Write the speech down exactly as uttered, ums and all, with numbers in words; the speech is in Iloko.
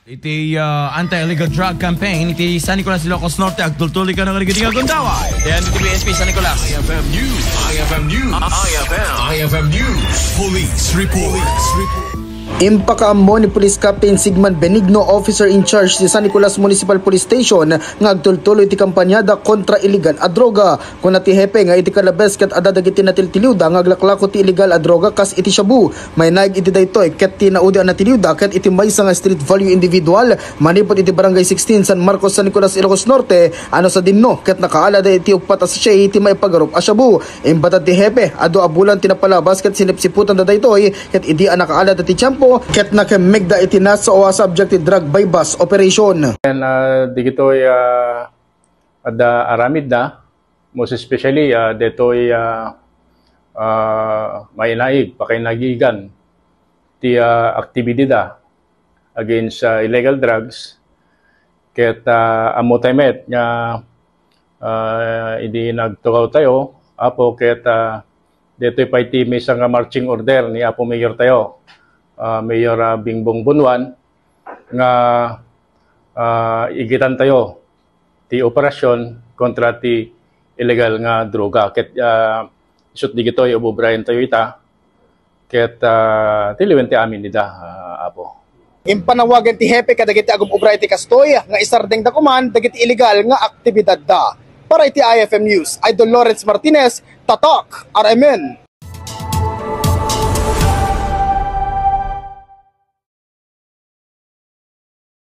Iti uh, anti-illegal drug campaign iti San Nicolas, Ilocos Norte, agtultuloy kano kadagiti nga gundaway. Yan iti B S P San Nicolas. I F M News. I F M News. I F M. I F M News. Police report. Impakaammo ni Police Captain Sigman Benigno, officer in charge ti San Nicolas Municipal Police Station, nga agtultuloy ti kampanyada kontra illegal a droga. Kuna ti hepe nga iti kalabes ket adda dagiti natiltiliwda nga aglaklako ti illegal a droga kas iti shabu. Mainaig iti daytoy ket ti naudi a natiliwda ket iti maysa nga street value individual manipud iti Barangay sixteen, San Marcos, San Nicolas, Ilocos Norte, ano sadinno ket nakaalada iti uppat a sachet ti maipagarup a shabu. Imbatad ti hepe, adu a bulan ti napalabas ket sinipsiputanda daytoy ket idi a nakaalada ti tiempo ket nakemmegda iti nasao a subject ti drug buy-bust operation. And uh, digitoy uh, adda aramidda, most especially uh, detoy uh, uh, mainaig, pakainagigan ti uh, aktibidad against uh, illegal drugs. Ket uh, ammo tayo met nga uh, idi nagtugaw tayo, Apo, ket uh, detoy pay ti maysa nga marching order ni Apo Mayor tayo, uh, Mayor uh, Bingbong Bunuan, nga uh, igitan tayo ti operasyon kontra ti illegal nga droga. Ket uh, isut digitoy ububrayen tayo ita, ket uh, tiliwen ti amin ida, uh, Apo. Impanawagan ti hepe kadagiti agum-ubra iti kastoy nga isardengda koman dagiti illegal nga aktibidadda. Para iti I F M News, Idol Lawrence Martinez, Tatak, R M N.